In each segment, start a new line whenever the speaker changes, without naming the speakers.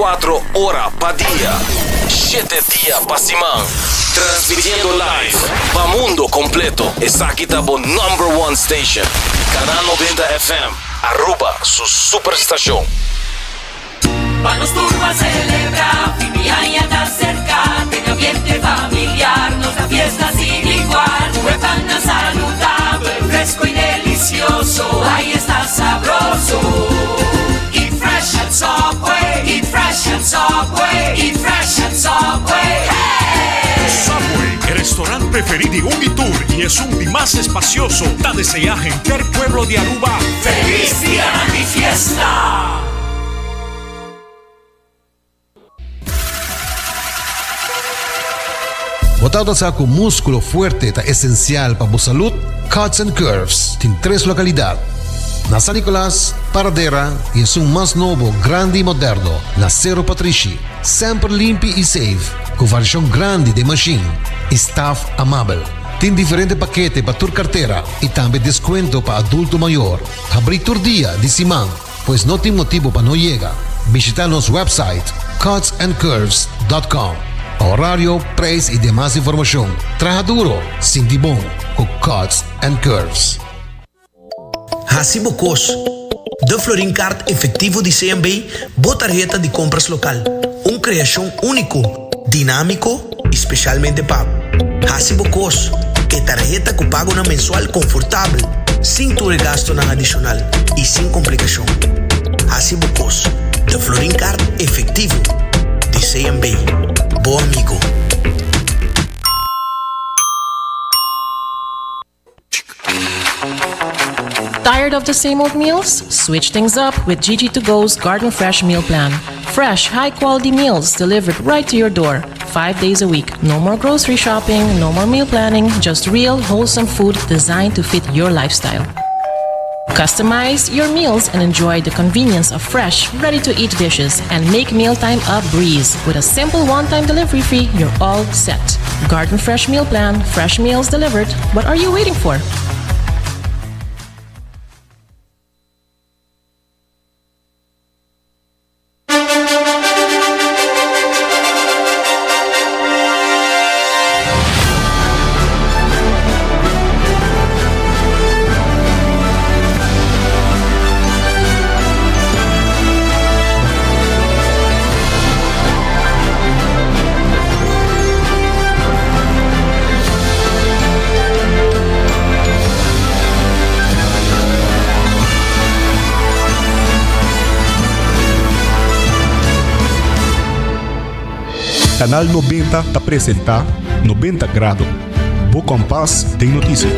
24 ora pa dia, shete dia pa siman. Transmitiendo live pa mundo completo. Esaki ta bo number one station. Canal 90 FM, Aruba su superstacion.
Pa nos tur ban celebra, fin di aña ta cerca, den ambiente familiar nos da fiesta sin igual. Cu e pannan saludabel, fresco y delicioso, ay esta sabroso. Eat fresh at Subway, eat fresh at Subway, eat fresh at Subway, hey!
Subway, e restaurant preferi di un y tur y esun di mas espacioso, ta desea henter pueblo di Aruba
Feliz Dia di Fiesta!
Bo tabata sa ku múskulo fuerte ta esensial pa bo salud? Cuts and Curves tin tres lokalidat, na San Nicolas, Paradera i esun mas nobo, grandi i moderno, na Sero Patrishi. Semper limpi i safe, ku variashon grandi den mashin i staf amabel. Tin diferente pakete pa tur kartera i tambe deskuento pa adulto mayor. Habrí tur dia di siman. Pues no tin motibo pa no yega. Bishita nos website cutsandcurves dot com pa horario, prijs y demas informacion. Traha duro, sinti bon cu Cuts and Curves.
Hasi bo kos. De Florin Card Efectivo di CMB, bo tarheta di compras local. Un creacion unico, dinamico y specialmente pa bo. Hasi bo kos, e tarheta ku pagonan mensual konfortabel, sin tur e gastonan adishonal i sin komplikashon. Hasi bo kos, de Florin Card Efectivo di CMB. Bo amigo.
Tired of the same old meals? Switch things up with GG2Go's Garden Fresh Meal Plan. Fresh, high quality meals delivered right to your door, five days a week. No more grocery shopping, no more meal planning, just real, wholesome food designed to fit your lifestyle. Customize your meals and enjoy the convenience of fresh, ready to eat dishes and make mealtime a breeze. With a simple one time delivery fee, you're all set. Garden Fresh Meal Plan, fresh meals delivered. What are you waiting for?
Canal 90 ta presenta 90 Grado, bo kompas den notisia.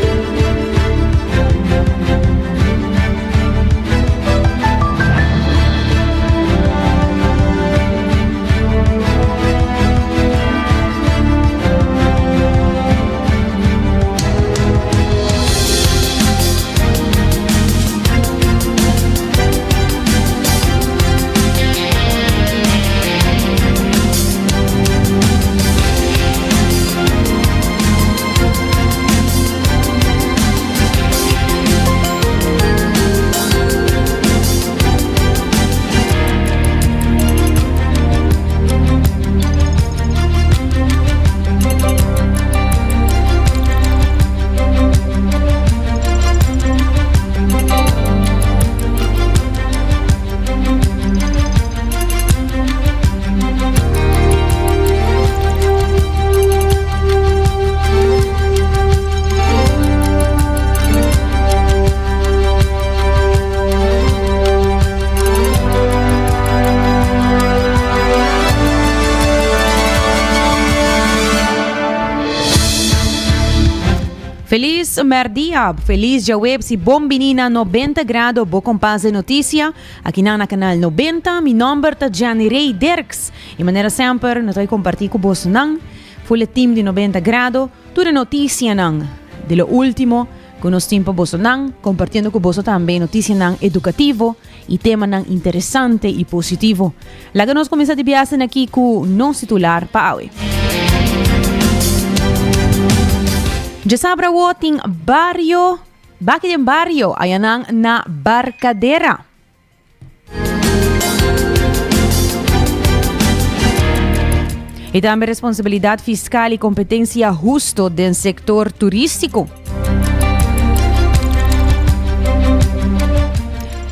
Feliz merdia, feliz djaweps y bon bini na 90 Grado, bo kompas de noticia. Aki nan na Canal 90, mi nomber ta Gianni Rey Dirks. Y manera semper, no ta comparti cu boso nan, full e team di 90 Grado, tur e noticianan di lo ultimo cu nos tin pa bosonan, compartiendo cu boso tambe noticianan educativo y temanan interesante y positivo. Laga nos cuminsa di biasen aki cu nos titular pa awe. Djasabra awo tin bario, baki den bario, ayanan na Barcadera. Y tambe responsabilidad fiscal y competencia husto den sector turistico.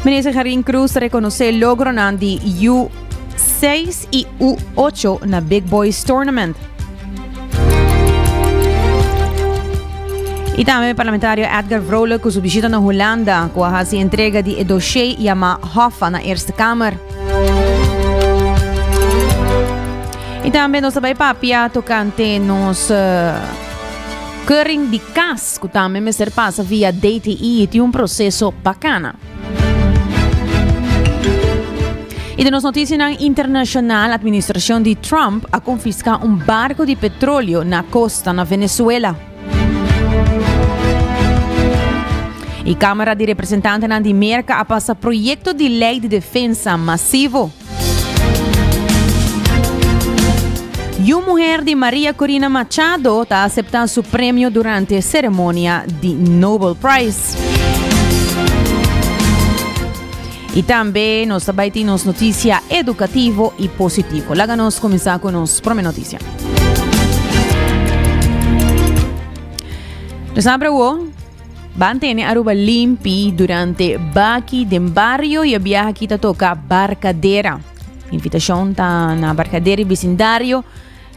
Minister Jarrin Cruz ta reconoce logronan di U6 y U8 na Big Boys Tournament. Y tambe parlamentario Edgar Vrolijk cu su bishita na Hulanda cu a haci entrega di e dossier yama Hoffa na Eerste Kamer. Y tambe nos ta bay papia tocante nos uh, keuring di cas cu tambe mester pasa via DTI y tin un proceso bacana. Y den nos noticianan internacional, administracion di Trump a confisca un barco di petroleo na costa na Venezuela. Y Cámara di Representantenan di Merca a pasa proyecto di ley di defensa masivo. Yu muher di Maria Corina Machado ta acepta su premio durante ceremonia di Nobel Prize. Y tambe nos ta bay tin nos noticia educativo y positivo. Laga nos cuminsa cu nos prome noticia. Nos abre wo. Ban tene Aruba limpi durante baki den bario y e biaha aki ta toca Barcadera. Invitacion ta na Barcadera y vecindario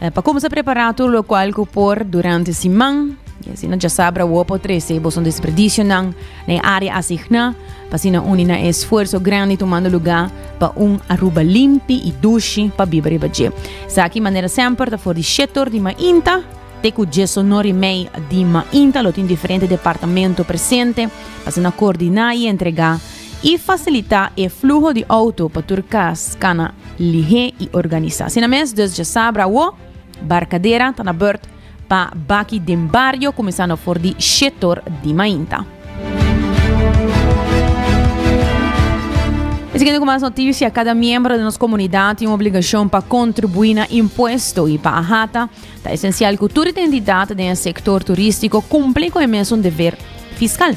eh, pa cuminsa prepara tur locual cu por durante siman. Y asina djasabra wo por trece boso desperdicionan na e area asigna pa asina uni na e esfuerzo grandi tumando lugar pa un Aruba limpi y dushi pa biba riba dje. Esaki manera semper ta for di shetor di mainta Te ku djesonor i mei di mainta lo tin diferente departamento presente pa asina koordiná i entregá i fasilitá e fluho di outo pa tur kas kana lihé i organisá. Asina mes, dus djasabra awo, Barkadera ta na bùrt pa baki den bario kuminsando for di shetor di mainta. E siguiente ku mas notisia, kada miembro di nos komunidat tin un obligashon pa kontribuí na impuesto i pa ahata Ta esensial ku tur identidat den e sektor turístiko kumpli ku e mesun deber fiskal.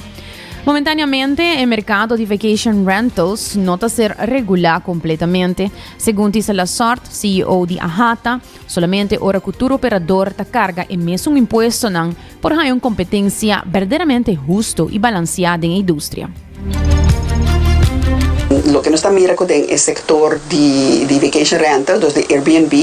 Momentáneamente e merkado di vacation rentals no ta ser regulá kompletamente, segun Tisa Lasort, ceo di AHATA. Solamente ora ku tur operador ta karga e mesun impuestonan por haña un kompetensia berdaderamente husto i balansiá den e industria.
Loke nos ta mira ku den e sektor di di vacation rental, dus di Airbnb,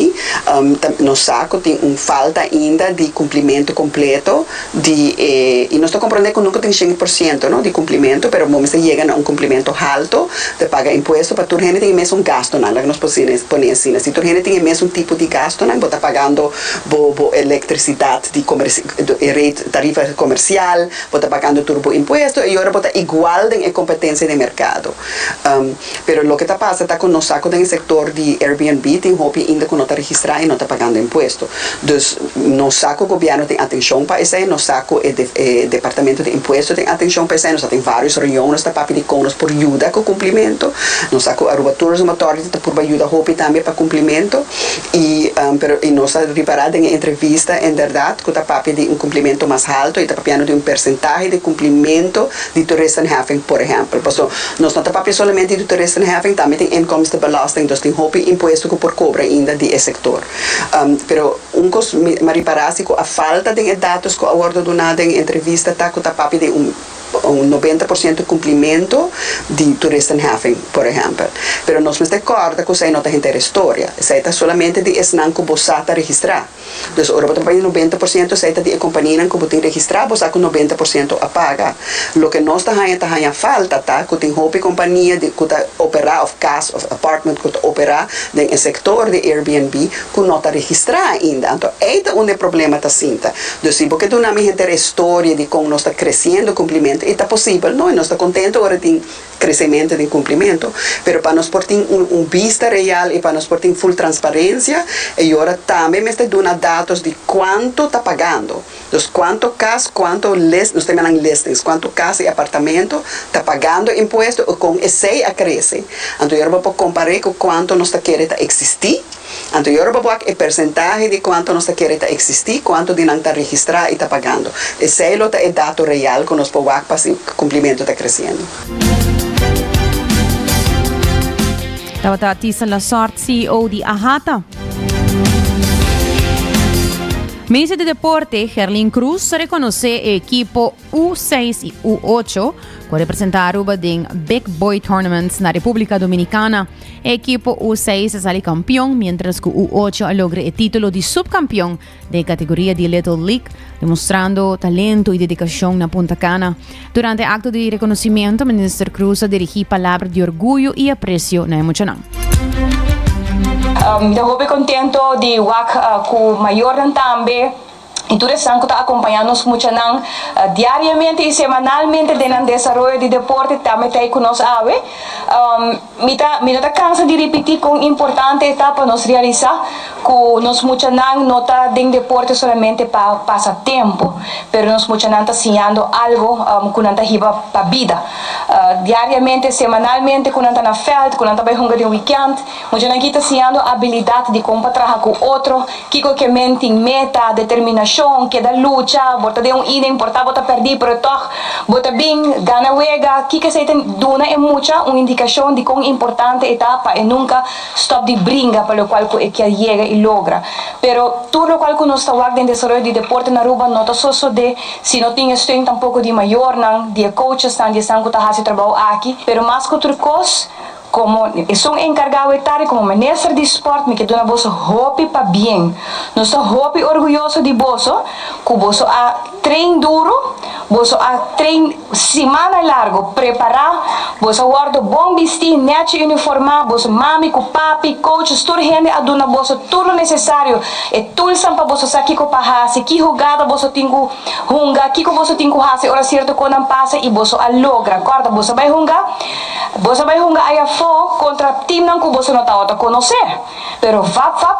ta nos sa ku tin un falta ainda di kumplimentu kompleto di e i nos ta komprondé ku nunka tin shen por siento no di kumplimentu, pero bo mester yega na un kumplimentu halto di paga impuesto pa tur hende tin e mesun gastunan, laga nos pone asina, si tur hende tin e mesun tipo di gastunan bo ta pagando bo bo elektrisidat di e rate tarifa komersial, Bo ta pagando tur bo impuesto i ora bo ta igual den e kompetensia den merkado. Pero loke ta pasa ta ku nos sa ku den e sektor di Airbnb tin hopi ainda ku no ta registrá i no ta pagando impuesto. Dus nos sa ku gobièrnu tin atenshon pa esei, nos sa ku e e departamento di impuesto tin atenshon pa esei, nos a tin vários reunion, nos ta papia di kon nos por yuda ku kumplimentu. Nos sa ku Aruba Tourism Authority ta purba yuda hopi tambe pa kumplimentu. I pero i nos a ripará den e entrevista enderdat ku ta papia di un kumplimentu mas haltu i ta papiando di un persentahe di kumplimentu di toeristenheffing por ehèmpel. Paso nos no ta papia solamente di toeristenheffing, tambe tin inkomstenbelasting, dus tin hopi impuesto ku por kobra ainda di e sektor. Pero un kos mi a ripará si ku a falta den e datos ku a wòrdu duná den e entrevista ta ku ta papia di un un 90% kumplimentu di toeristenheffing, por ehèmpel. Pero nos mester kòrda ku esei no ta henter e storia. Esei ta solamente di esnan ku bo sa ta registrá. Dus ora bo ta papia di 90% esei ta di e kompanianan ku bo tin registrá, bo sa ku 90% a paga. Loke nos ta haña ta haña falta ta ku tin hopi kompania di ku ta operá òf kas òf apartment ku ta operá den e sektor di Airbnb ku no ta registrá ainda. Anto ei ta unda e problema ta sinta. Dus si bo ke duna mi henter e storia di kon nos ta kresiendo kumplimentu, i ta posibel, no, i nos ta kontentu ora tin kresementu den kumplimentu, pero pa nos por tin un un bista real i pa nos por tin ful transparensia, e ora tambe mester duna datos di kuantu ta pagando. Dus kuantu kas, kuantu list, nos ta yama nan listings, kuantu kas i apartamento ta pagando impuesto i kon esei a krese. Anto e ora bo por kompar'é ku kuantu nos ta kere ta eksistí. Anto yora bo wak e persentahe di kuantu nos ta kere ta eksistí, kuantu di nan ta registrá i ta pagando. Esei lo ta e dato real ku nos por wak pa si kumplimentu ta kresiendo.
Tabata Tisa Lasort, ceo di AHATA. Minister di Deporte, Gerlin Cruz, a reconoce e ekipo U seis y U ocho cu a representa Aruba den Big Boy Tournaments na Republica Dominicana. E ekipo U seis a sali campeon, mientras cu U ocho a logra e titulo di subcampeon den e categoria di Little League, demostrando talento y dedicacion na Punta Cana. Durante e acto di reconocimento, Minister Cruz a dirigi palabra di orguyo y aprecio na e muchanan.
Mi ta hopi contento di wak cu mayornan tambe y tur esnan cu ta acompaña nos muchanan diariamente y semanalmente den nan desaroyo di deporte tambe ta ey cu nos awe. Mi ta mi no ta cansa di ripiti con importante e ta pa nos realisa cu nos muchanan no ta den deporte solamente pa pasa tempo, pero nos muchanan ta siñando algo cu nan ta hiba pa bida. Diariamente, semanalmente cu nan ta na veld, cu nan ta bay hunga den weekend, muchanan aki ta siñando abilidad di con pa traha cu otro, Kiko ke men tin meta, determinashon, keda lucha, bo ta den un inning, por ta bo ta pèrdí, pero tòg bo ta bin gana wega. Kiko esei ta duna e mucha un indikashon di kon importante e ta pa e nunka stòp di bringa pa lokual ku e kier yega i logra. Pero tur lokual ku nos ta wak den desaroyo di deporte na Aruba no ta sosodé si no tin e steun tampoko di mayornan, di e coachesnan, di esnan ku ta hasi trabou aki. Pero mas ku tur kos, Komo esun enkargá wetari komo minister di spòrt mi ke duna boso hopi pabien. Nos ta hopi orguyoso di boso ku boso a train duru, boso a train simana largu prepará, boso a wòrdu bon bistí, nèchi uniformá, boso mami ku papi, coaches, tur hende a duna boso tur lo nesesario, e toolsnan pa boso sa kiko pa hasi, ki hugada boso tin ku hunga, kiko boso tin ku hasi ora sierto konan pasa i boso a logra. Kòrda boso a bai hunga. Boso a bai hunga ayafó kontra timnan ku boso no tabata konosé, pero vap vap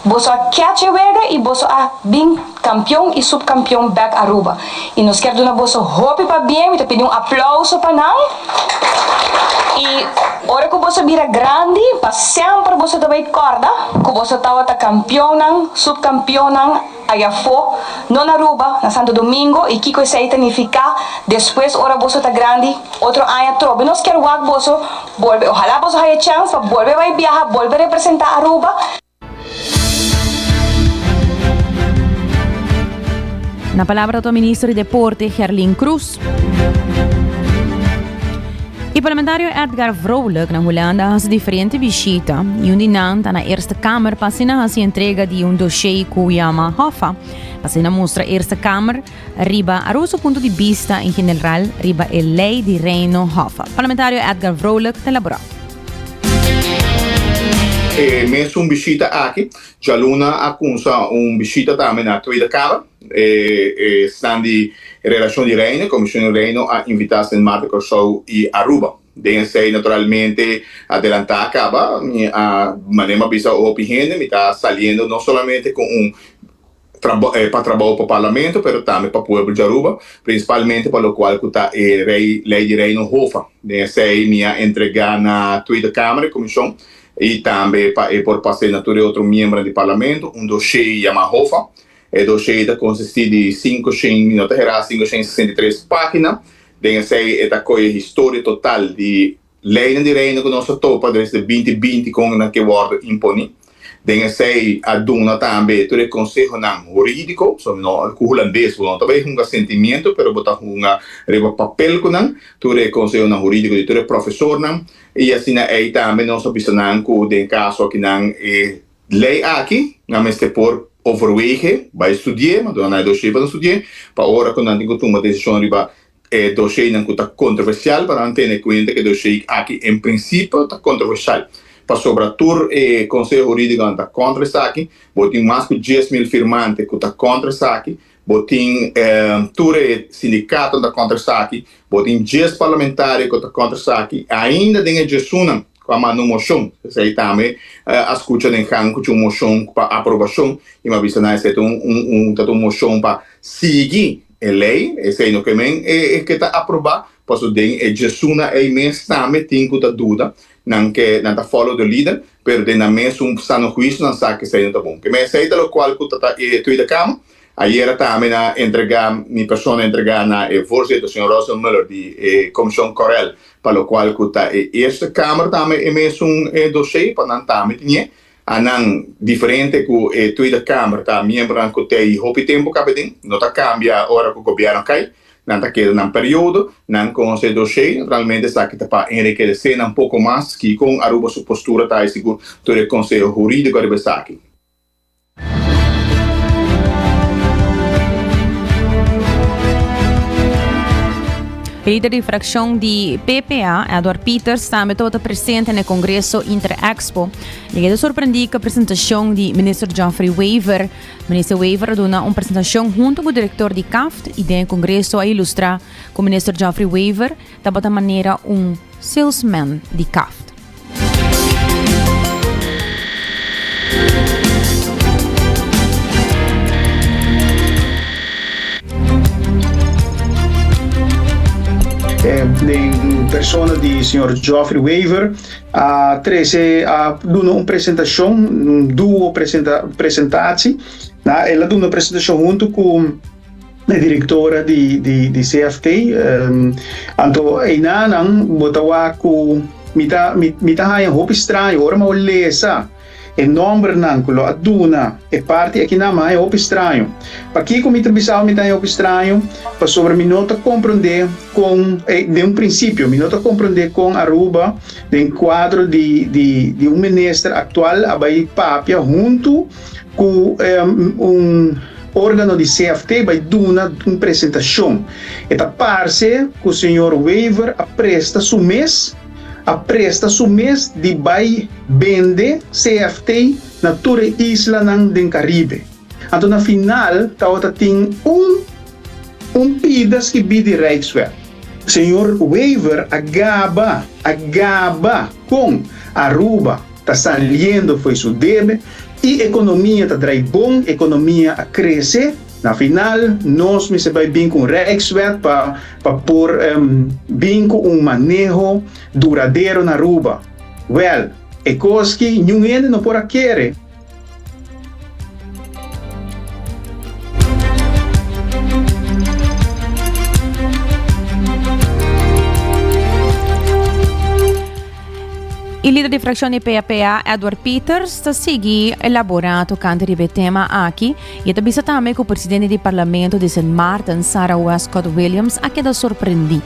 boso a kèch e wega i boso a bin kampion i supkampion bèk Aruba. I nos kier duna boso hopi pabien, mi ta pidi un aplouso pa nan. I ora ku boso bira grandi, pa semper boso ta bai kòrda ku boso tabata kampionnan, supkampionnan. Ayafó, no na Aruba, na Santo Domingo, i kiko esei ta nifiká despues ora boso ta grandi, otro aña trobe nos kier wak boso bolbe, ojalá boso haya chèns pa bolbe bai biaha, bolbe representá Aruba.
Na palabra ta Minister di Deporte Gerlin Cruz. E parlamentario Edgar Vrolijk na Hulanda a hasi diferente bishita y un di nan ta na Eerste Kamer pa asina hasi entrega di un dossier cu yama Hoffa. Pa asina mustra Eerste Kamer riba Aruba su punto di bista en general riba e ley di Reino Hoffa. Parlamentario Edgar Vrolijk ta elabora.
E mesun bishita aki, djaluna a cunsa un bishita tambe na Tweede Kamer. E esnan di Relashon di Reino, Komishon di Reino a invitá Sint Maarten, Kòrsou i Aruba. Den esei naturalmente adelantá kaba, mi a manera mi a bisa hopi hende, mi ta saliendo no solamente ku un pa trabou pa Parlamento, pero tambe pa pueblo di Aruba, prinsipalmente pa lokual ku ta e Lei di Reino Hofa. Den esei mi a entregá na Tweede Kamer e komishon i tambe pa e por pas'é na tur e otro miembronan di Parlamento un doshé yamá Hofa. E doshé ta konsistí di 500, mi no ta herá, 563 página. Den esei e ta kohe historia total di leinan di Reino ku nos a topa desde binti binti kon nan ke wòrdu imponí. Den esei a duna tambe tur e konsehonan hurídiko, so no ku hulandes bo no ta bai hunga sentimiento pero bo ta hunga riba papel ku nan, tur e konsehonan hurídiko di tur e profesornan i asina ei tambe nos a bisa nan ku den kaso akinan e Ley aki nan mester por overwege, bai studi'é, ma duna nan e dossier pa nan studi'é, pa ora ku nan tin ku tuma desishon riba e dossiernan ku ta kontroversial, pa nan tene kuenta ku e dossier aki en prinsipio ta kontroversial. Pasobra tur e konseho hurídikonan ta kontra esaki, bo tin mas ku 10,000 firmante ku ta kontra esaki, bo tin tur e sindikatonan ta kontra esaki, bo tin djes parlamentario ku ta kontra esaki, ainda den e djesunnan ku a manda un moshon, esei tambe a skucha den gang ku un moshon pa aprobashon i mi a bisa nan esei ta un un ta un moshon pa sigui e lei, esei no ke men e ke ta aprobá, pasobra den e djesuna ei mes tambe tin ku ta duda, nan ke nan ta follow the leader, pero den nan mes un sano huisio nan sa ku esei no ta bon. Ke men esei ta lokual ku ta ta e Tweede Kamer. Ayera tambe nan a entrega, mi persona a entrega na e voorzitter señor Russell Muller di e Comision Corel pa locual cu ta e Eerste Kamer tambe e mesun e dossier pa nan tambe tine. Anan diferente ku e Tweede Kamer ta miembronan ku t'ei hopi tempu kaba den, no ta kambia ora ku gobièrnu kai, nan ta keda nan periodo, nan konosé doshé, naturalmente esaki ta pa enrikedesé nan poko mas kikon Aruba su postura ta i sigur tur e konseho hurídiko riba esaki.
Lider di fraccion di PPA, Edward Pieters, tambe tabata presente na e Congreso Interexpo. E keda sorprendí ku e presentacion di Minister Geoffrey Wever. Minister Wever a duna un presentacion hunto ku director di CAFT i den e congreso a ilustra ku Minister Geoffrey Wever tabata manera un salesman di CAFT.
Den persona di señor Geoffrey Wever a trece a duna un presentacion, un duo presenta presentatie. Na el a duna un presentacion hunto cu E directora di di di CFT anto einanan bo ta wak ku mi ta mi mi ta haña hopi straño ora mi a lesa e nombernan ku lo a duna e parti akinan mi a haña hopi straño. Pakiko mi ta bisa mi ta haña hopi straño? Pasobra mi no ta komprondé kon den un prinsipio mi no ta komprondé kon Aruba den kuadro di di di un minister aktual a bai papia huntu ku un Organo di CFT bai duna un presentacion. E ta parce cu señor Wever a presta su mes a presta su mes di bai bende CFT na tur e islanan den Caribe. Anto na final tawata tin un un pida skibí di Rijkswet. Señor Wever a gaba a gaba con Aruba ta saliendo fo'i su debe i ekonomia ta drai bon, ekonomia a krese. Na final nos mester bai bin ku un Rijkswet pa pa por bin ku un maneho duradero na Aruba. Wèl, e kos ki niun hende no por a kere.
E lider di fraccion di PAPA, Edward Pieters, ta sigui elabora tocante riba e tema aki y e ta bisa tambe cu presidente di parlamento di Sint Maarten, Sarah Westcott Williams, a keda sorprendi.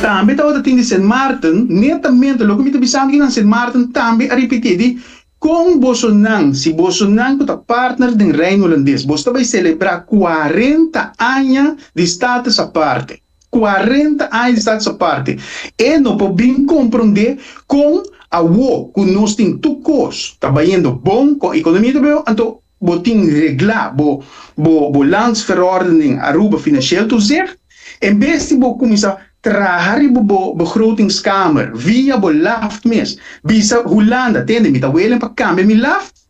Tambe tabata tin di Sint Maarten, netamente loke mi ta bisando kinan Sint Maarten tambe a ripiti di con bosonan, si bosonan cu ta partner den Reino Hulandes, boso ta bay celebra cuarenta aña di status aparte. Cuarenta aña di status aparte. E no por bin comprende con awo cu nos tin tur cos ta bayendo bon, con economia ta bayendo, anto bo tin regla bo bo bo landsverordening Aruba Financieel Toezicht, en bes di bo cuminsa traha riba bo begrotingskamer via bo laft mes, bisa Hulanda, tende mi ta welen pa cambia mi laft,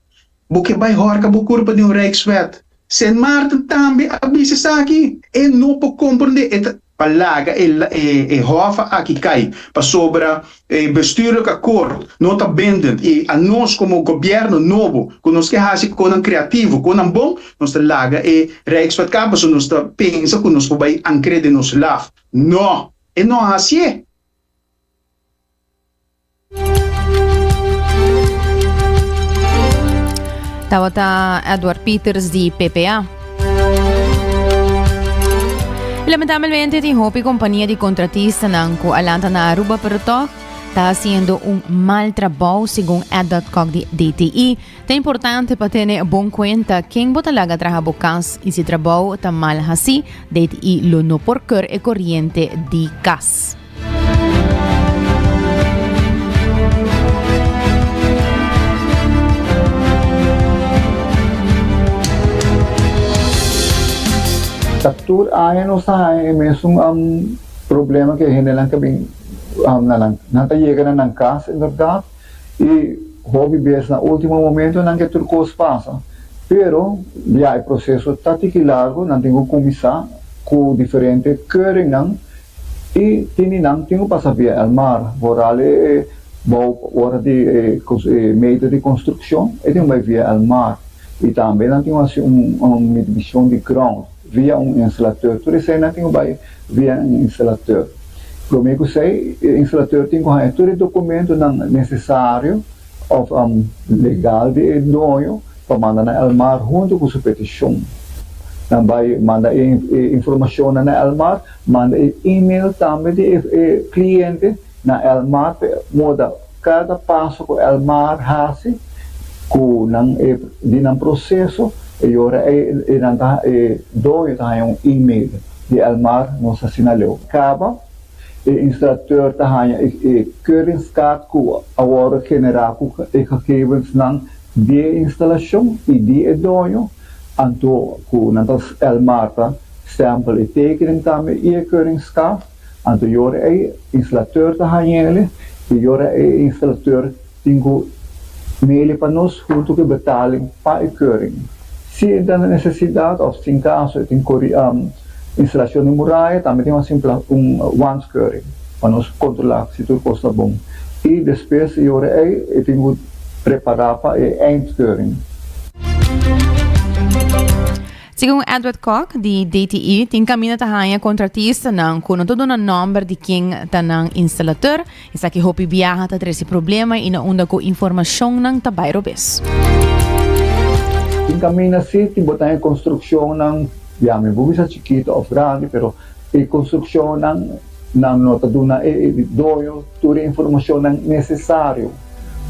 Bo ke bai hòrka bo kurpa di un Rijkswet? Sint Maarten tambe a bisa esaki. E no por komprendé. E ta pa laga e e hòf aki kai pasobra e bestuurlijk akkoord no ta bindend i anos komo gobièrnu nobo ku nos ke hasi konan kreativo, konan bon, nos ta laga e Rijkswet kai pasobra nos ta pensa ku nos por bai ankr'é den nos laf. No! E no a hasié.
Tabata Edward Pieters di PPA. Lamentablemente tin hopi kompania di kontratistanan ku a lanta na Aruba pero tòg ta hasiendo un mal trabou segun Edward Kok di DTI. Ta importante pa tene bon kuenta ken bo ta laga traha bo kas i si trabou ta mal hasi, DTI lo no por keur e koriente di kas.
Ta tur aña nos ta haña e mesun problema ku e hendenan ta bin na nan, nan ta yega na nan kas inderdat i hopi bes na ultimo momento nan ke tur kos pasa, pero ya e proseso ta tiki largu, nan tin ku kuminsá ku diferente keuringnan. I tin di nan tin ku pasa via el mar, vooral e bou ora di e meter di konstrukshon e tin ku bai via el mar. I tambe nan tin ku hasi un midishon di grond via un instalateur. Tur esei nan tin ku bai via un instalateur. Promé ku esei e instalateur tin ku haña tur e dokumentonan nesesario òf legal di e doño pa manda na Elmar huntu ku su petishon. Nan bai manda e informashonnan na Elmar, manda e email tambe di e kliente na Elmar pa e moda kada paso ku Elmar hasi ku nan e di nan proseso e ora ei e nan ta e doño ta haña un email di Elmar nos asina leu kaba e instalateur ta haña e e keuringskaart ku a wòrdu generá ku e gegevensnan di e instalashon i di e doño anto ku nan ta Elmar ta stèmpel e tekening tambe i e keuringskaart. Anto e ora ei instalateur ta hañ'ele i e ora ei e instalateur tin ku mele pa nos huntu ku e betaling pa e keuring. Si e ta na nesesidat òf sin kaso e tin kori instalashon di muraya tambe tin un un wandkeuring pa nos kontrolá si tur kos ta bon. I despues e ora ei e tin ku prepará pa e eindkeuring.
Segun Edward Kok di DTI tin kaminda ta haña kontratistanan ku no ta duna nòmber di ken ta nan instalateur. Esaki hopi biaha ta trese problema i na unda ku informashonnan ta bai robes.
Tin kaminda si tin bo ta haña konstrukshonnan, ya mi bo bisa chikitu òf grandi, pero e konstrukshonnan nan no ta duna e doño tur e informashonnan nesesario.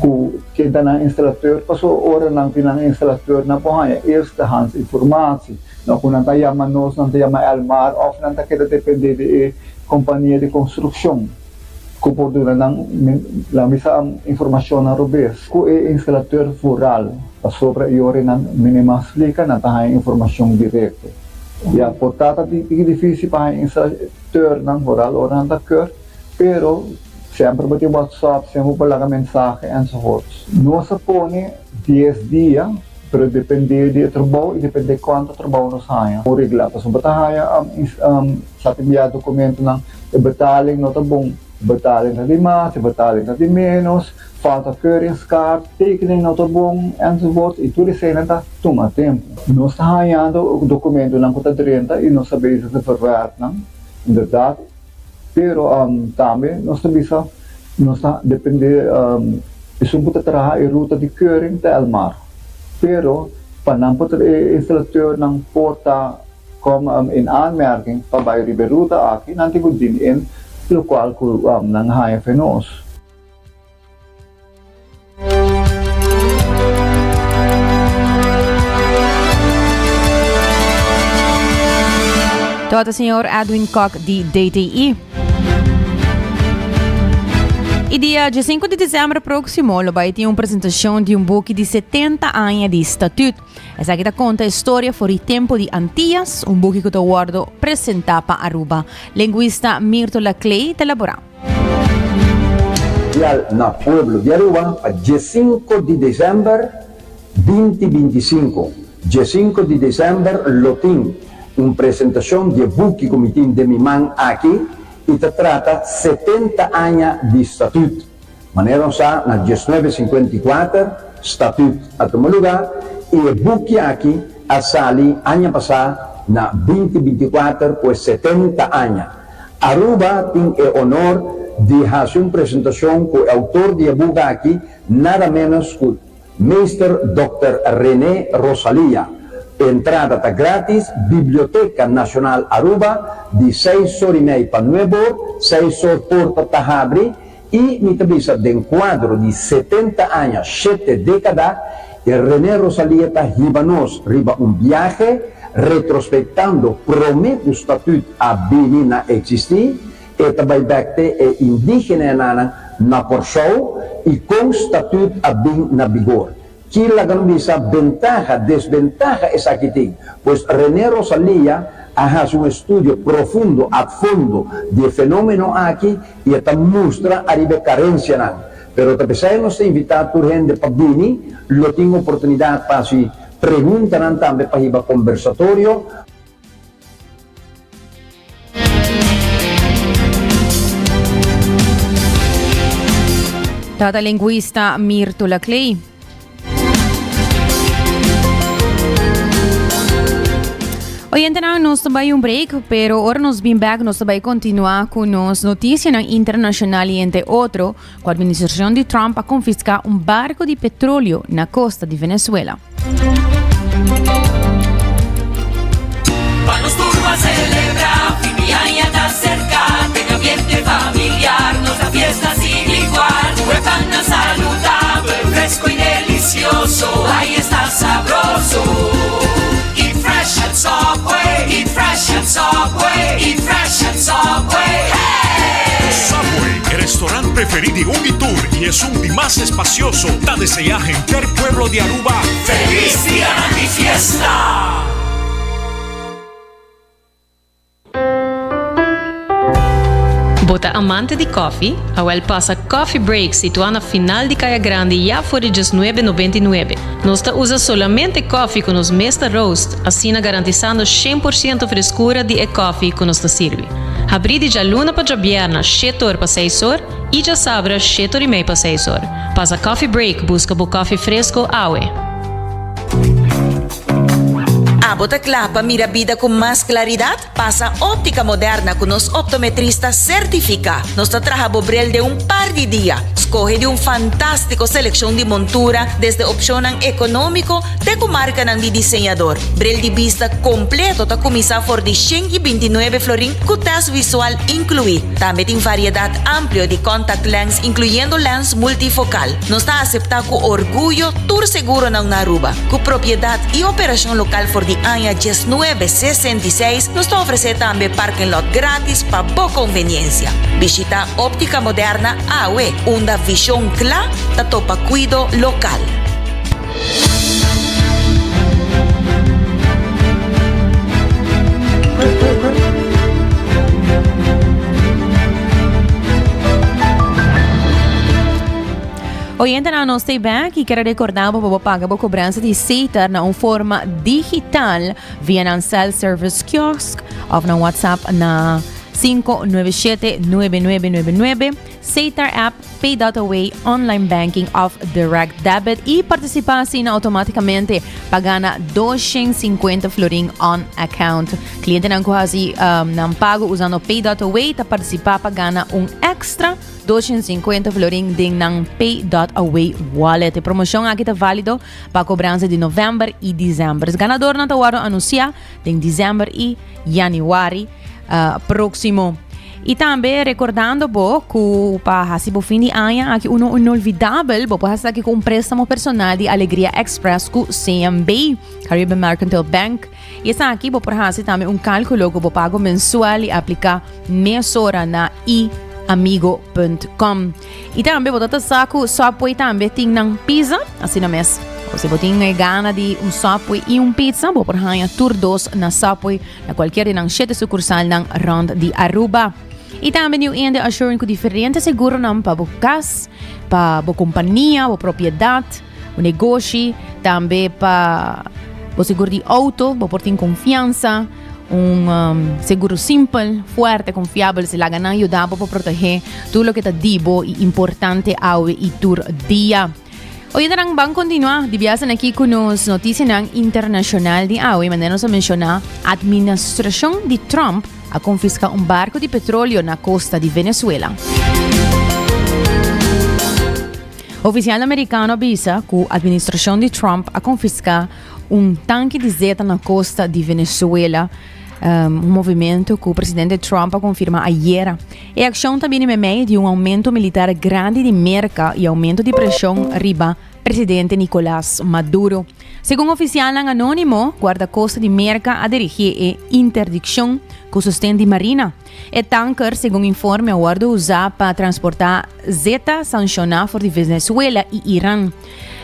Ku ken ta nan instalateur? Paso ora nan tin nan instalateur nan por haña eerstehands informatie. No ku nan ta yama nos, nan ta yama Elmar òf nan ta keda dependé di e kompania di konstrukshon ku por duna nan laga bisa informashonnan robes. Ku e instalateur vooral, pasobra e ora nan minimal splika nan ta haña informashon direkto. Ya por ta ta difísil pa haña instalateurnan vooral ora nan ta kèr, pero Semper bo tin WhatsApp, semper bo por laga mensahe enzovoorts. Nos a pone dies dia, pero depende di e trabou y depende cuanto trabou nos haña. Bon regla, pasobra bo ta haña sa ta bia documentonan, e betaling no ta bon, betaling ta di mas, e betaling ta di menos, falta keuringskaart, tekening no ta bon enzovoorts y tur eseinan ta tuma tempo. Nos ta hañando documentonan cu ta drenta y nos ta bezig te verwerk nan, inderdaad. Pero tambe nos ta bisa nos ta depende esun ku ta traha e ruta di keuring ta Elmar. Pero pa nan por e instalateurnan por ta kom in aanmerking pa bai riba e ruta aki nan tin ku dien in lokual ku nan haña fe nos.
Tabata señor Edwin Kok di DTI. Y dia 5 di december próximo lo bai tin un presentacion di un buki di 70 aña di statuut. Esaki ta conta historia for di tempo di Antillas, un buki cu ta wordo presenta pa Aruba. Linguista Mirto Laclay ta elabora.
Dial na pueblo di Aruba pa diesinco di december binti binticinco. Diesinco di december lo tin un presentacion di e buki cu mi tin den mi man aki y ta trata setenta aña di Statuut. Manera nos sa na diesnuebe sinkuenta i kuater Statuut a tuma luga y e buki aki a sali aña pasa na binti binticuater pues setenta aña. Aruba tin e honor di haci un presentacion cu e autor di e boek aki, nada menos cu Meester Dòkter René Rosalia. Entrada ta gratis, Biblioteca Nacional Aruba, di seis or y mei pa nuebe or, seis or porta ta habri y mi ta bisa den cuadro di setenta aña, shete decada, e René Rosalia ta hiba nos riba un biahe retrospectando prome cu Statuut a bini na existi, e ta bai bek te e indigenenanan na Corsou y con Statuut a bin na bigor. Ki laga no bisa bentaha, desbentaha esaki tin? Pues René Rosalia a haci un estudio profundo, ad fondo, di e fenomeno aki y e ta mustra ariba e carencianan. Pero ta pesey nos ta invita tur hende pa bini, lo tin oportunidad pa haci preguntanan tambe pa hiba conversatorio.
Tata linguista Mirto Laclay. Oyentenan, nos ta bai un break, pero ora nos bin back nos ta bai continua cu nos noticianan internacional y entre otro cu administracion di Trump a confisca un barco di petroleo na costa di Venezuela.
Pa nos tur a celebra, fin di aña ta cerca, den ambiente familiar nos da fiesta sin igual. Cu e pannan saludabel, fresco y delicioso, ay esta sabroso. Eat fresh at Subway, eat fresh at Subway, eat fresh at Subway, hey!
Subway, e restaurant preferí di un i tur i esun di mas espacioso, ta deseá henter pueblo di Aruba
Feliz Dianan di Fiesta!
Bo ta amante di koffie? Awel pasa Coffee Break situá na final di Kaya Grandi ya for di diesnuebe nobenta i nuebe. Nos ta usa solamente koffie ku nos mes ta roast, asina garantisando shen por siento freskura di e koffie ku nos ta sirbi. Habrí di djaluna pa djabièrna shete or pa seis or i djasabra shete or i mei pa seis or. Pasa Coffee Break buska bo koffie fresko awe.
Abo ta kla pa mira bida ku mas klaridat? Pasa Óptica Moderna ku nos optometrista sertifiká. Nos ta traha bo bril den un par di dia. Skohe di un fantástiko selekshon di montura, desde opshonnan ekonómiko te ku markanan di diseñador. Bril di bista kompleto ta kuminsá for di 129 florin ku tèst visual inkluí. Tambe tin variedat amplio di contact lens inkluyendo lens multifokal. Nos ta aseptá ku orguyo tur seguronan na Aruba. Ku propiedat i operashon lokal for di aña 1966, nos ta ofresé tambe parking lot gratis pa bo konveniensia. Bishita Óptica Moderna awe, unda vishon kla ta topa kuido lokal.
Oyentenan nos ta bek y quiere recorda bo pa bo paga bo cobranza di Setar na un forma digital via nan self-service kiosk of nan WhatsApp na 597-9999, Setar app, Pay.away, online banking of direct debit y participa asina automaticamente pa gana 250 florin on account. Clientenan cu haci um, nan pago usando Pay.away ta participa pa gana un extra 250 florin den nan Pay.away wallet. E promocion aki ta valido pa cobranza di november y december. Es ganadornan ta wordo anuncia den december y januari uh, proximo. Y tambe recordando bo cu pa haci bo fin di aña aki uno inolvidabel, bo por haci aki cu un préstamo personal di Alegria Express cu CMB, Caribbean Mercantile Bank. Y esaki bo por haci tambe un cálculo cu bo pago mensual y aplica mesora na iamigo.com. Y tambe bo ta sa cu Subway tambe tin nan pizza, asina mes. O si bo tin e gana di un Subway y un pizza, bo por haña tur dos na Subway na cualkier di nan shete sucursalnan rond di Aruba. Y tambe New India Assurance cu diferente seguronan pa bo cas, pa bo compania, bo propiedad. Bo negoshi, tambe pa bo seguro di auto, bo por tin confiansa, un um, seguro simpel, fuerte, confiabel, si laga nan yuda bo pa protege tur loke ta di bo y importante awe y tur dia. Oyentenan ban continua di biasen aki cu nos noticianan internacional di awe, manera nos a menciona, administracion di Trump a confisca un barco di petroleo na costa di Venezuela. Oficialnan mericano a bisa cu administracion di Trump a confisca un tanki di zeta na costa di Venezuela, um, un movimento cu presidente Trump a confirma ayera. E accion ta bini memei di un aumento militar grandi di Merca y aumento di presion riba presidente Nicolas Maduro. Segun oficialnan anonimo, guardacosta di Merca a dirigi e interdiccion cu sosten di Marina. E tanker, segun informe, a wòrdu usá pa transportá zeta sanshoná for di Venezuela i Iran.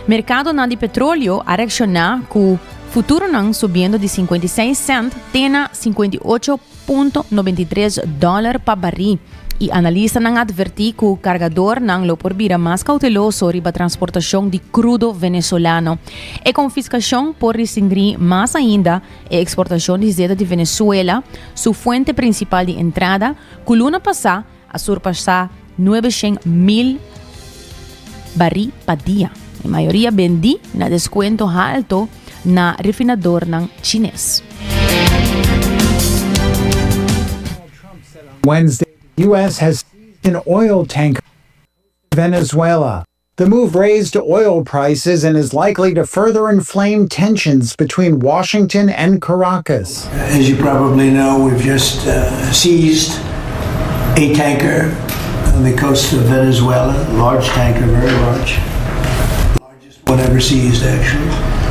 Merkadonan di petroleo a reakshoná ku futuronan subiendo di 56 sènt te na 58.93 dòler pa barí, i analistanan a atvertí ku kargadornan lo por bira mas kouteloso riba transportashon di krudo venezolano. E konfiskashon por restringí mas ainda E eksportashon di zeta di Venezuela, su fuente prinsipal di entrada, ku luna pasá a surpasá 900,000 barí pa dia, e mayoria bendí na deskuento halto na refinadornan chines.
Wednesday, the U.S. has seized an oil tanker in Venezuela. The move raised oil prices and is likely to further inflame tensions between Washington and Caracas.
As you probably know, we've just uh, seized a tanker on the coast of Venezuela, large tanker, very large. Largest one ever seized, actually.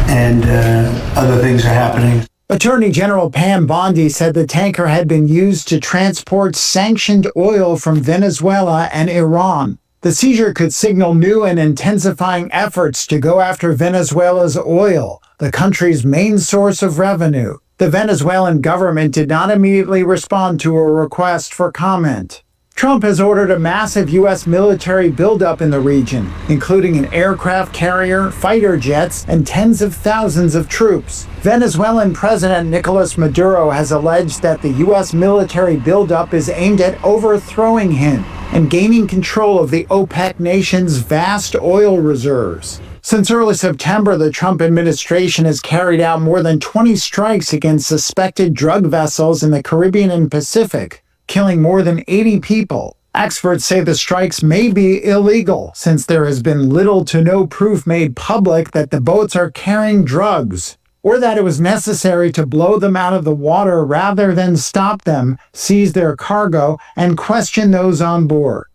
And uh, other things are happening.
Attorney General Pam Bondi said the tanker had been used to transport sanctioned oil from Venezuela and Iran. The seizure could signal new and intensifying efforts to go after Venezuela's oil, the country's main source of revenue. The Venezuelan government did not immediately respond to a request for comment. Trump has ordered a massive U.S. military buildup in the region, including an aircraft carrier, fighter jets, and tens of thousands of troops. Venezuelan President Nicolas Maduro has alleged that the U.S. military buildup is aimed at overthrowing him and gaining control of the OPEC nation's vast oil reserves. Since early September, the Trump administration has carried out more than 20 strikes against suspected drug vessels in the Caribbean and Pacific, killing more than 80 people. Experts say the strikes may be illegal since there has been little to no proof made public that the boats are carrying drugs or that it was necessary to blow them out of the water rather than stop them, seize their cargo, and question those on board.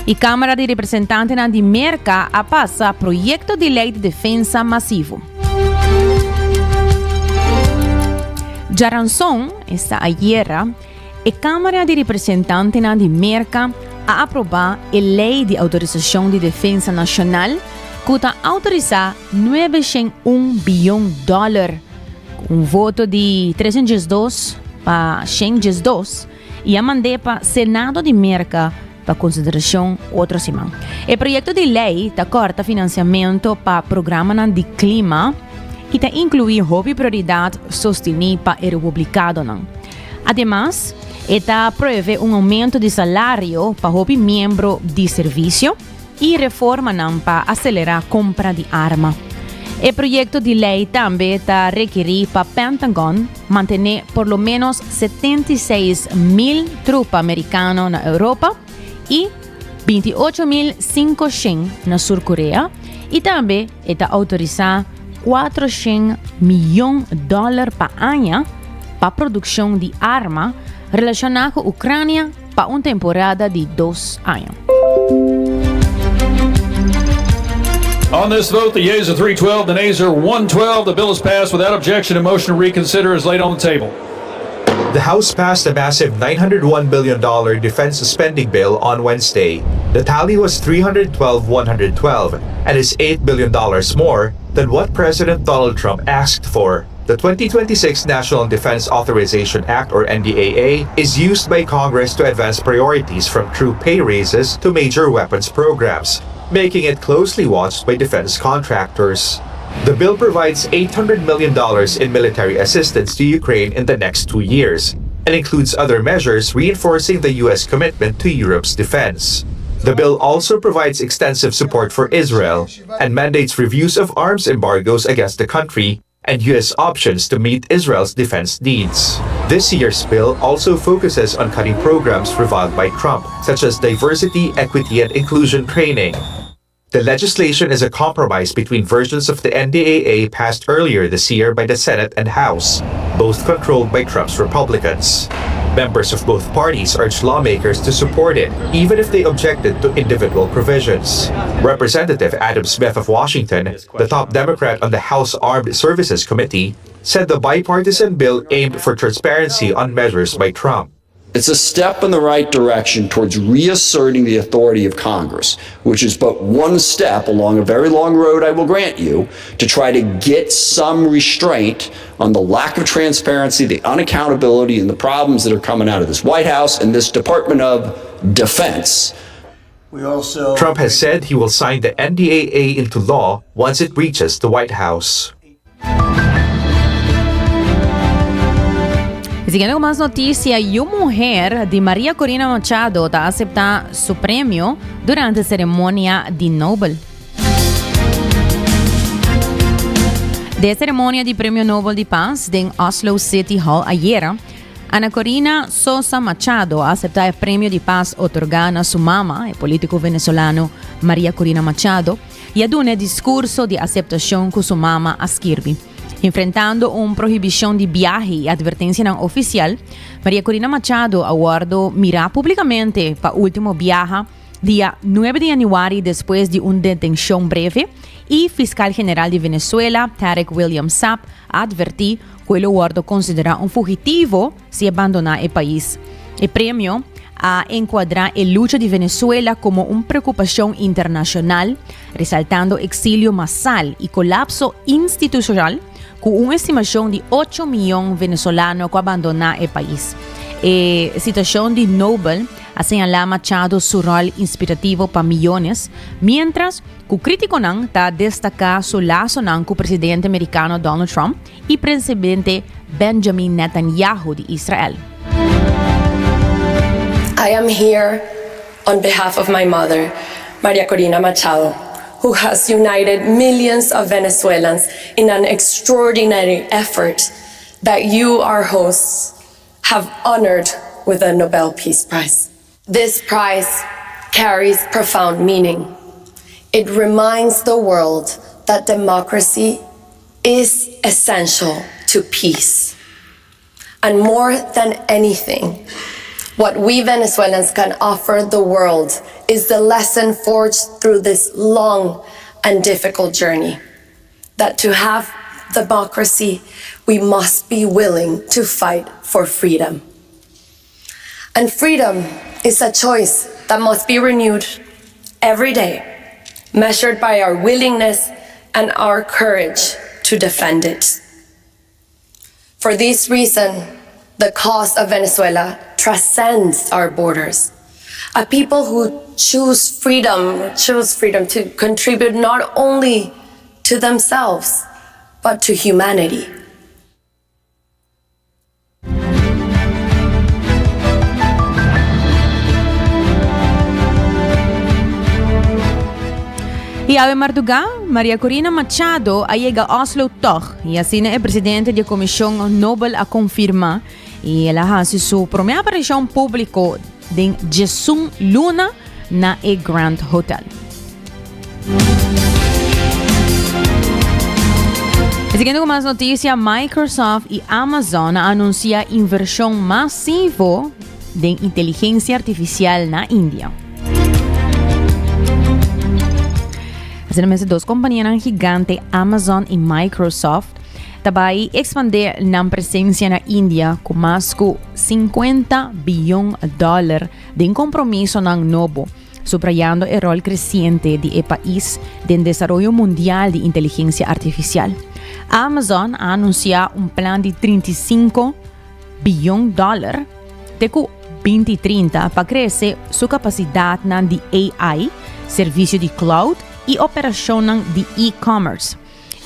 E Kámara di Representantenan di Merka a pasa proyekto di lei di defensa masivo. Djaranson, esta ayera, e Kámara di Representantenan di Merka a aprobá e Lei di Outorisashon di Defensa Nashonal ku ta outorisá 901 bion dòler. Ku un voto di 312 pa 112 i a mand'é pa Senado di Merka pa konsiderashon otro siman. E proyekto di lei ta kòrta finansiamentu pa programanan di klima i ta inkluí hopi prioridat sostiní pa e republikadonan. Ademas, e ta pruebe un oumento di salario pa hopi miembro di servisio i reformanan pa aselerá kompra di arma. E proyekto di lei tambe ta rekerí pa Pentagon mantené por lo ménos 76 mil trupa merikano na Europa i 28.500 na Sur Korea i tambe e ta outorisá 400 miyon dòler pa aña pa produkshon di arma relashoná ku Ukrania pa un temporada di dos aña.
On this vote, the yeas are 312, the nays are 112. The bill is passed without objection. A motion to reconsider is laid on the table.
The House passed a massive $901 billion defense spending bill on Wednesday. The tally was 312 112 and is $8 billion more than what President Donald Trump asked for. The 2026 National Defense Authorization Act, or NDAA, is used by Congress to advance priorities from true pay raises to major weapons programs, making it closely watched by defense contractors. The bill provides $800 million in military assistance to Ukraine in the next two years and includes other measures reinforcing the U.S. commitment to Europe's defense. The bill also provides extensive support for Israel and mandates reviews of arms embargoes against the country and U.S. options to meet Israel's defense needs. This year's bill also focuses on cutting programs reviled by Trump, such as diversity, equity, and inclusion training. The legislation is a compromise between versions of the NDAA passed earlier this year by the Senate and House, both controlled by Trump's Republicans. Members of both parties urged lawmakers to support it, even if they objected to individual provisions. Representative Adam Smith of Washington, the top Democrat on the House Armed Services Committee, said the bipartisan bill aimed for transparency on measures by Trump.
It's a step in the right direction towards reasserting the authority of Congress, which is but one step along a very long road, I will grant you, to try to get some restraint on the lack of transparency, the unaccountability, and the problems that are coming out of this White House and this Department of Defense.
We also
Trump has said he will sign the NDAA into law once it reaches the White House.
Siguiendo cu mas noticia, yu muher di Maria Corina Machado ta acepta su premio durante ceremonia di Nobel. De ceremonia di Premio Nobel di Paz den Oslo City Hall ayera, Ana Corina Sosa Machado a acepta e premio di paz otorga na su mama, e politico venezolano Maria Corina Machado, y a duna e discurso di aceptacion cu su mama a skirbi. Enfrentando un prohibicion di biahe y advertencianan oficial, Maria Corina Machado a wordo mira publicamente pa ultimo biaha dia nuebe di januari despues di un detencion breve y Fiscal General di Venezuela, Tarek William Saab, a adverti cu e lo wordo considera un fugitivo si e bandona e pais. E premio a encuadra e lucha di Venezuela como un preocupacion internacional, resaltando exilio masal y colapso institucional cu un estimacion di ocho miyon venezolano cu a bandona e pais. E situacion di Nobel a señala Machado su rol inspirativo pa miyones, mientras cu criticonan ta destaca su lasonan cu presidente mericano Donald Trump y presidente Benjamin Netanyahu di Israel.
I am here on behalf of my mother, Maria Corina Machado, who has united millions of Venezuelans in an extraordinary effort that you, our hosts, have honored with a Nobel Peace Prize. This prize carries profound meaning. It reminds the world that democracy is essential to peace. And more than anything, what we Venezuelans can offer the world is the lesson forged through this long and difficult journey that to have democracy, we must be willing to fight for freedom. And freedom is a choice that must be renewed every day, measured by our willingness and our courage to defend it. For this reason, the cause of Venezuela transcends our borders. A people who choose freedom, choose freedom to contribute not only to themselves, but to humanity.
Y awe marduga, Maria Corina Machado a yega Oslo tog y asina e presidente di e comision Nobel a confirma y el a haci su prome aparicion publico den djesun luna na e Grand Hotel. Y siguiendo con más noticia, Microsoft y Amazon a anuncia inversion masivo den inteligencia artificial na India. Asina mes dos companianan gigante Amazon y Microsoft ta bai expande nan presencia na India cu mas cu 50 biyon dollar den compromisonan nobo, subrayando e rol creciente di e pais den desaroyo mundial di inteligencia artificial. Amazon a anuncia un plan di 35 biyon dollar te cu 2030 pa crece su capacidadnan di AI, servicio di cloud y operacionnan di e-commerce.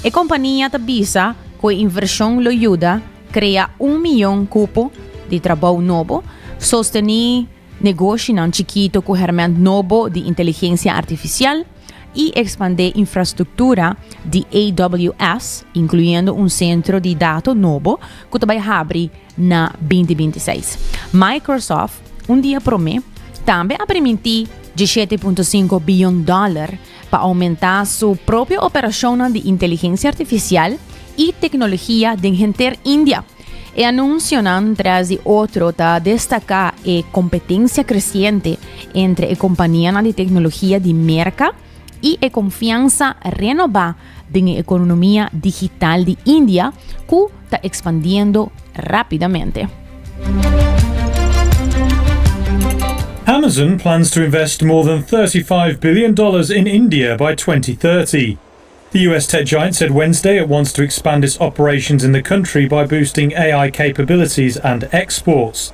E kompania ta bisa ku e invershon lo yuda krea un miyon kupo di trabou nobo, sostení negoshinan chikitu ku hèrmènt nobo di inteligensia artifisial i ekspandé infrastruktura di AWS, inkluyendo un sentro di dato nobo ku ta bai habri na 2026. Microsoft, un dia promé, tambe a primintí 17.5 biyon dòler pa oumentá su propio operashonnan di inteligensia artifisial i teknologia den henter India. E anunsionan tras di otro ta destaká e kompetensia kresiente entre e kompanianan di teknologia di Merka i e konfiansa renobá den e ekonomia digital di India ku ta ekspandiendo rápidamente.
Amazon plans to invest more than $35 billion in India by 2030. The US tech giant said Wednesday it wants to expand its operations in the country by boosting AI capabilities and exports.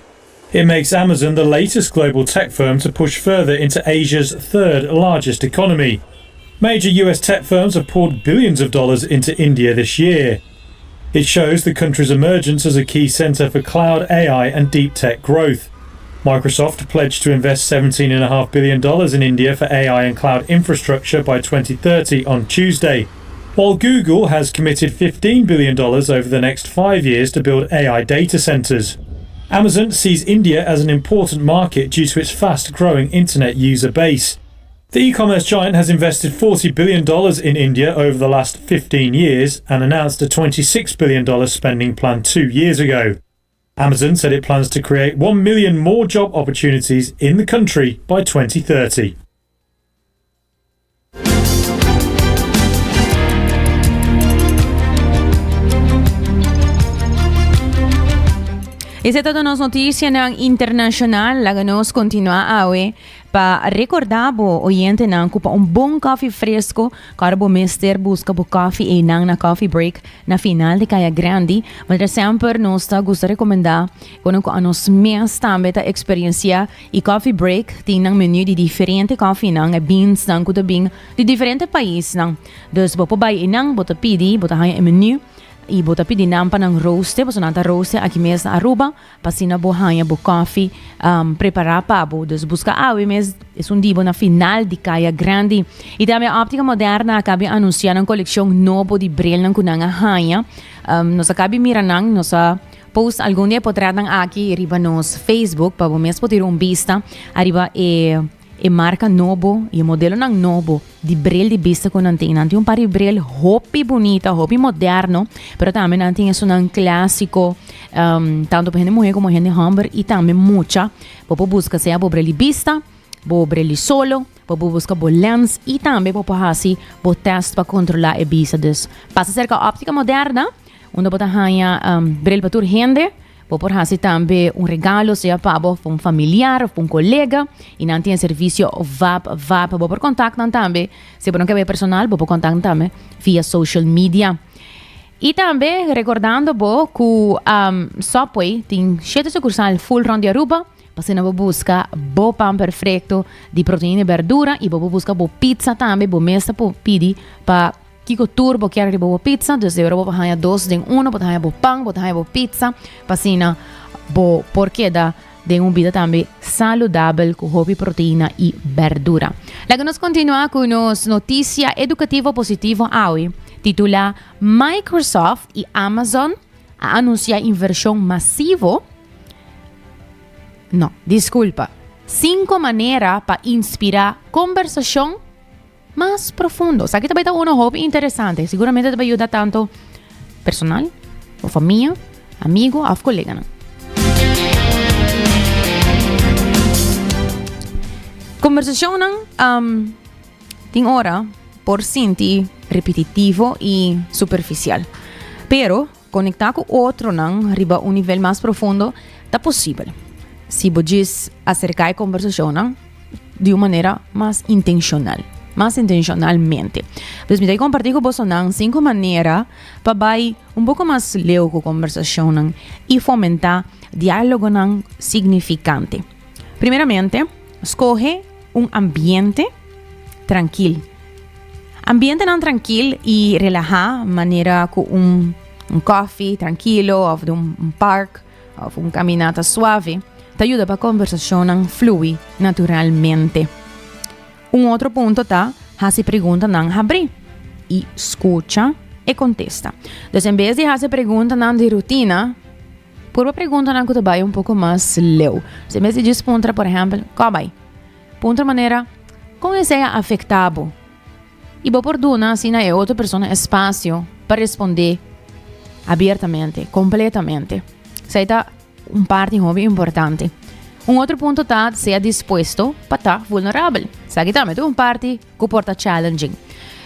It makes Amazon the latest global tech firm to push further into Asia's third largest economy. Major US tech firms have poured billions of dollars into India this year. It shows the country's emergence as a key center for cloud AI and deep tech growth. Microsoft pledged to invest $17.5 billion in India for AI and cloud infrastructure by 2030 on Tuesday, while Google has committed $15 billion over the next five years to build AI data centers. Amazon sees India as an important market due to its fast growing internet user base. The e commerce giant has invested $40 billion in India over the last 15 years and announced a $26 billion spending plan two years ago. Amazon said it plans to create 1 million more job opportunities in the country by 2030.
Esey ta nos noticianan internacional. Laga nos continua awe pa recorda bo oyentenan cu pa un bon koffie fresco, ora bo mester busca bo koffie einan na Coffee Break na final di Caya Grandi. Manera semper nos ta gusta recomenda cu cu anos mes tambe ta experiencia y Coffee Break tin nan menu di diferente koffienan, e beansnan cu ta bin di diferente paisnan. Dus bo por bay einan, bo ta pidi, bo ta haya e menu y bo ta pidi nan pa nan roaste, pasobra nan ta roaste aki mes na Aruba. Pa asina bo haña bo kòfi prepará pa bo. Dus buska awe mes esun di bo na final di Kaya Grandi. I tambe Óptica Moderna a kabi anunsiá nan kolekshon nobo di brilnan ku nan a haña. Nos a kabi mira nan, nos a post algun di e potretnan aki riba nos Facebook pa bo mes por tira un bista ariba e E marka nobo i e modelonan nobo di bril di bista ku nan tin. Nan tin un par di bril hopi bunita, hopi moderno, pero tambe nan tin esunnan klásiko, tantu pa hende muhé komo hende hòmber i tambe mucha. Bo por buska sea bo bril di bista, bo bril di solo, bo por buska bo lens i tambe bo por hasi bo tèst pa kontrolá e bista. Dus pasa serka Óptica Moderna, unda bo ta haña bril pa tur hende. Bo por hasi tambe un regalo sea pa bo of un familiar of un colega y nan tin e servicio vap vap. Bo por contact nan tambe si bo no ke bay personal bo por contact nan tambe via social media. Y tambe recordando bo cu Subway tin shete sucursal full rond di Aruba pa asina bo busca bo pan perfecto di proteina y berdura y bo por busca bo pizza tambe bo mes ta por pidi pa Kiko tur bo kier riba bo pizza? Dus de ora bo por haña dos den uno, bo ta haña bo pan, bo ta haña bo pizza, pa asina bo por keda den un bida tambe saludabel ku hopi proteina i berdura. Laga nos kontinuá ku nos notisia edukativo positivo awe, titulá Microsoft i Amazon a anunsiá invershon masivo. No, diskulpa. Sinku manera pa inspirá kombersashon. Mas profundo. Esaki ta bai ta uno hopi interesante. Seguramente ta bai yuda tanto personal, o famia, amigo of coleganan. Conversacionnan um, tin ora por sinti repetitivo y superficial. Pero conecta cu otronan riba un nivel mas profundo ta posibel. Si bo djis acerca e conversacionnan di un manera mas intencional, mas intencionalmente. Pues mi ta comparti cu bosonan cinco manera pa bay un poco mas leu cu conversacionnan y fomenta dialogonan significante. Primeramente, scoge un ambiente trankil. Ambientenan trankil y relaha manera cu un un coffee trankilo of den un park of un caminata suave ta yuda pa conversacionnan flui naturalmente. Un otro punto ta haci preguntanan habri y scucha e contesta. Dus en bes di haci preguntanan di rutina, purba preguntanan cu ta bay un poco mas leu. Dus en bes di djis puntra por ehempel, Con bay? Puntra manera, Con esey a afecta bo? I bo por duna asina e otro persona espacio pa responde abiertamente, completamente. Esei ta un parti hopi importante. Un otro punto ta sea dispuesto pa ta vulnerabel. Esaki tambe ta un parti cu por ta challenging.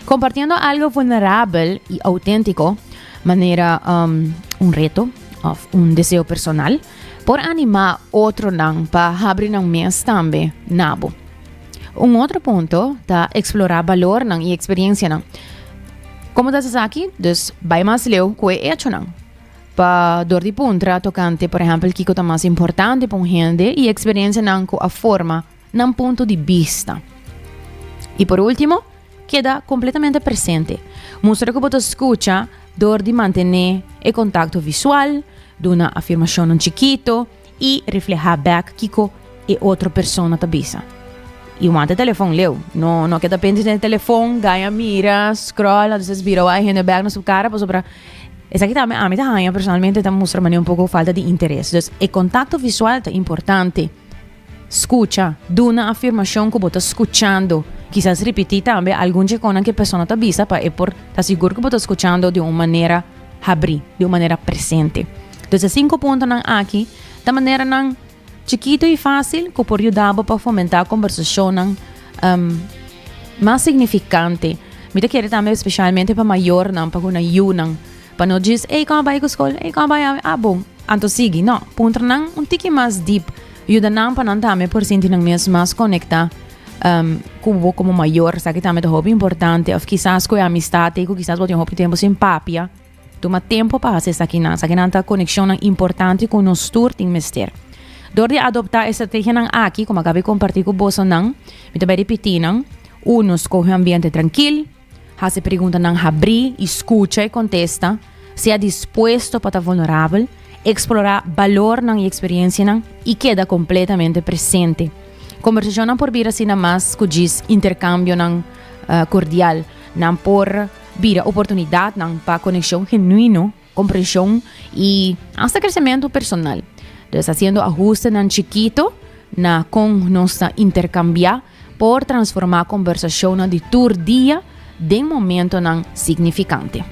Compartiendo algo vulnerabel y autentico, manera um, un reto of un deseo personal, por anima otronan pa habri nan mes tambe na bo. Un otro punto ta explora balornan y experiencianan. Como ta esaki? Dus bai mas leu cu e echonan. Pa dor di puntra tocante, por ehempel, kico ta mas importante pa un hende y experiencianan cu a forma nan punto di bista. Y por ultimo, Keda kompletamente presente. Mustra ku bo ta skucha dor di mantené e kontakto visual, duna afirmashonnan chikito i reflehá bèk kiko e otro persona ta bisa. I wanta e telefòn leu. No no keda pensa den e telefòn, gaña mira, scroll, entonces bira wak e hende bèk na su kara pasobra esaki tambe ami ta haña personalmente ta mustra manera un poko falta di interes. Dus e kontakto visual ta importante. Skucha, duna afirmashon ku bo ta skuchando. Kisas ripití tambe algun dje konan ku e persona ta bisa pa e por ta sigur ku bo ta skuchando di un manera habrí, di un manera presente. Dus e sinku puntonan aki ta maneranan chikitu i fásil ku por yuda bo pa fomentá kombersashonnan mas signifikante. Mi ta kere tambe spesialmente pa mayornan, pa ku nan yunan. Pa no djis, ey, kon a bai ku skol? Ey, kon a bai awe? Ah, bon. Anto sigui. No, puntra nan un tiki mas dip. Yuda nan pa nan tambe por sinti nan mes mas konektá ku bo komo mayor. Esaki tambe ta hopi importante. Òf kisas ku e amistat ei ku kisas bo tin hopi tempu sin papia. Tuma tempu pa hasi esakinan. Esakinan ta konekshonnan importante ku nos tur tin mester. Dor di adoptá e strategianan aki, ku mi a kaba di kompartí ku bosonan, mi ta bai ripití nan, Uno, skohe un ambiente trankil. Hasi preguntanan habrí i skucha e kontesta. Sea dispuesto pa ta vulnerabel, eksplorá balornan i eksperensianan i keda kompletamente presente. Kombersashonnan por bira asina mas ku djis interkambionan kordial. Nan por bira oportunidatnan pa konekshon genuino, komprenshon i asta kresementu personal. Dus hasiendo ahustenan chikito na kon nos ta interkambiá por transformá kombersashonnan di tur dia den momentonan signifikante.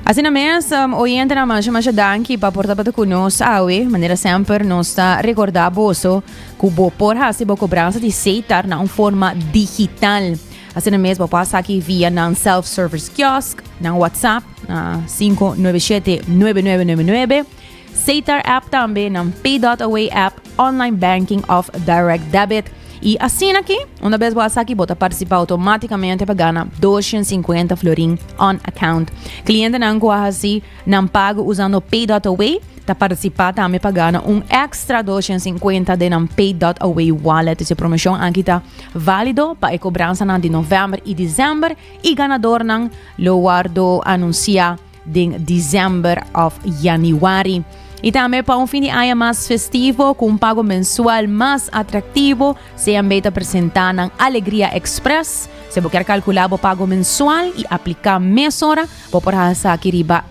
Asina mes, oyentenan masha masha danki pa por tabata ku nos awe. Manera semper nos ta rekordá boso ku bo por hasi bo kobransa di Setar na un forma digital. Asina mes bo por hasi aki via nan self-service kiosk, nan WhatsApp na 597 9999, Setar app tambe, nan Pay.away app, online banking of direct debit. Y asina aki, una bes bo haci aki, bo ta participa automaticamente pa gana 250 florin on account. Clientenan cu a haci nan pago usando Pay.away ta participa tambe pa gana un extra 250 den nan Pay.away wallet. Ese promocion aki ta valido pa e cobransanan di november y december y ganadornan lo wordo anuncia den december of januari. Y tambe pa un fin di aña mas festivo cu un pago mensual mas atractivo, CMB ta presenta nan Alegria Express. Si bo kier calcula bo pago mensual y aplica mesora, bo por haci esaki riba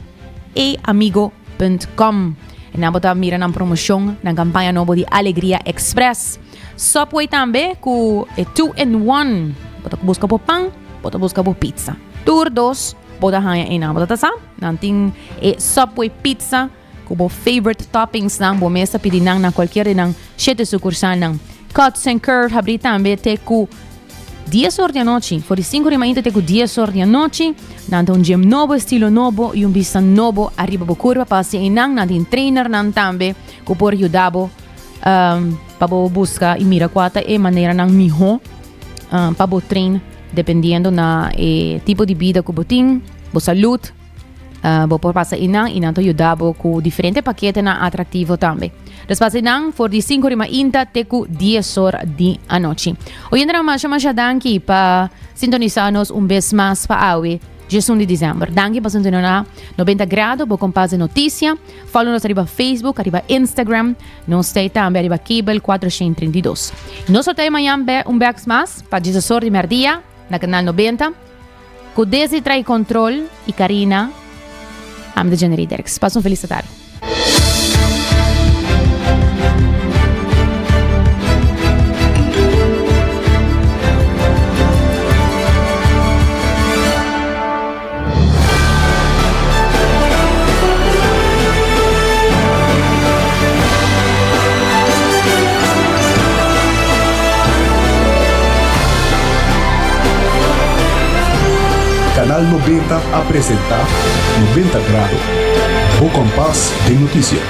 eamigo.com. Y nan bo ta mira nan promocion, nan campaña nobo di Alegria Express. Subway tambe cu e two in one. Bo ta busca bo pan, bo ta busca bo pizza. Tur dos Bo ta haña einan. Bo ta ta sa? Nan tin e Subway pizza ku bo favorite toppingsnan. Bo mes ta pidi nan na kualkier di nan shete sukursalnan. Cuts and Curve habrí tambe te ku dies or di anochi. For di sinku di mainta te ku dies or di anochi. Nan ta un gym nobo, estilo nobo i un bista nobo ariba bo kurpa. Pa hasi einan nan tin trainernan tambe ku por yuda bo pa bo buska i mira kua ta e maneranan mihó pa bo train. Dependiendo na e tipo di bida ku bo tin, bo salud, bo por pasa einan i nan ta yuda bo ku diferente paketenan atraktivo tambe. Dus pasa einan for di sinku di mainta te ku dies or di anochi. Oyentenan masha masha danki pa sintonisa nos un bes mas pa awe diesun di december. Danki pa sintonisa 90 Grado, bo kompas di notisia. Follow nos ariba Facebook, ariba Instagram. Nos ta tambe ariba Cable 432. Nos lo ta mañan be un beks mas pa 10 or di merdia na Canal 90. Ku Desi trae control y Karina. Ami ta Jenny Derks. Pasa un feliz tarde.
Canal 90 a presenta 90 Grado, bo kompas den notisia.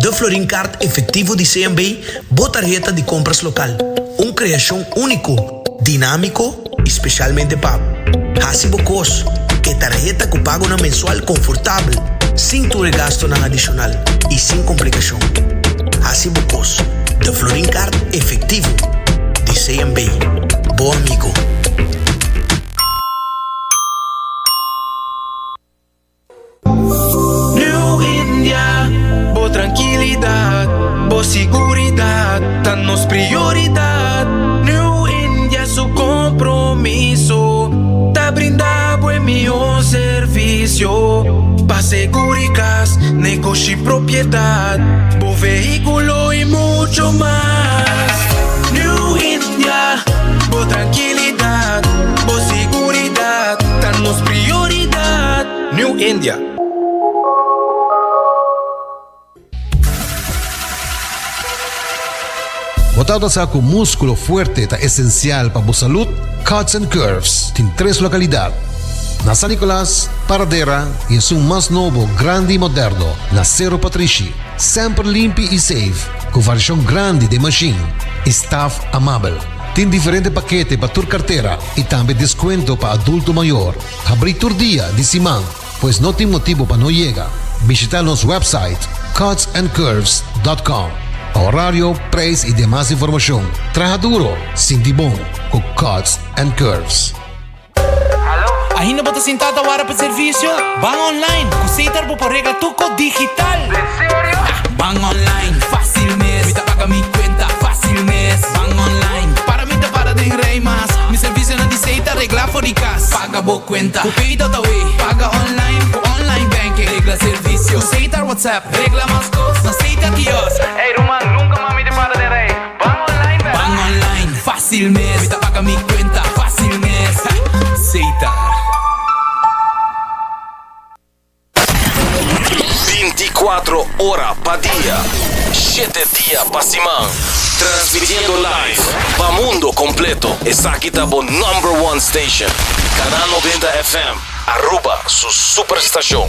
The. Florin Card efectivo di CMB, bo tarheta di compras local. Un creacion unico, dinamico y specialmente pa bo. Haci bo cos, e tarheta cu pagonan mensual confortabel, sin tur e gastonan adicional y sin complicacion. Haci bo cos, De Florin Card efectivo di CMB. Bo amigo.
New India, bo trankilidat, bo siguridat ta nos prioridat. New India su kompromiso ta brinda bo e mihó servisio pa seguri kas, negoshi, propiedat, bo vehíkulo i mucho mas. New India, bo trankilidat, bo siguridat ta nos prioridat. New India.
Bo tabata sa ku múskulo fuerte ta esensial pa bo salud? Cuts and Curves tin tres lokalidat, na San Nicolas, Paradera i esun mas nobo, grandi i moderno, na Sero Patrishi. Semper limpi i safe, ku variashon grandi den mashin i staf amabel. Tin diferente pakete pa tur kartera i tambe deskuento pa adulto mayor. Habrí tur dia di siman, pues no tin motibu pa no yega. Bishita nos website cutsandcurves.com pa horario, prijs y demas informacion. Traha duro, sinti bon cu Cuts and Curves.
Ainda bo ta sintá ta wara pa servisio? Ban online! Ku Setar bo por regla tur kos digital! Ban online, fácil mes. Mi ta paga mi cuenta, fácil mes. Ban online, para mi ta para den rij mas. Mi servicionan di Setar regla for di cas. Paga bo cuenta cu Pay.awe. Paga online cu online banking. Regla servicio cu Setar WhatsApp. Regla mas cos na Setar kiosk. Ey ruman, nunca mas mi ta para den rij. Ban online bel. Ban online, fácil mes. Mi ta paga mi cuenta, fácil mes. Setar.
24 ora pa dia, shete dia pa siman. Transmitiendo live pa mundo completo. Esaki ta bo number one station. Canal 90 FM, Aruba su superstacion.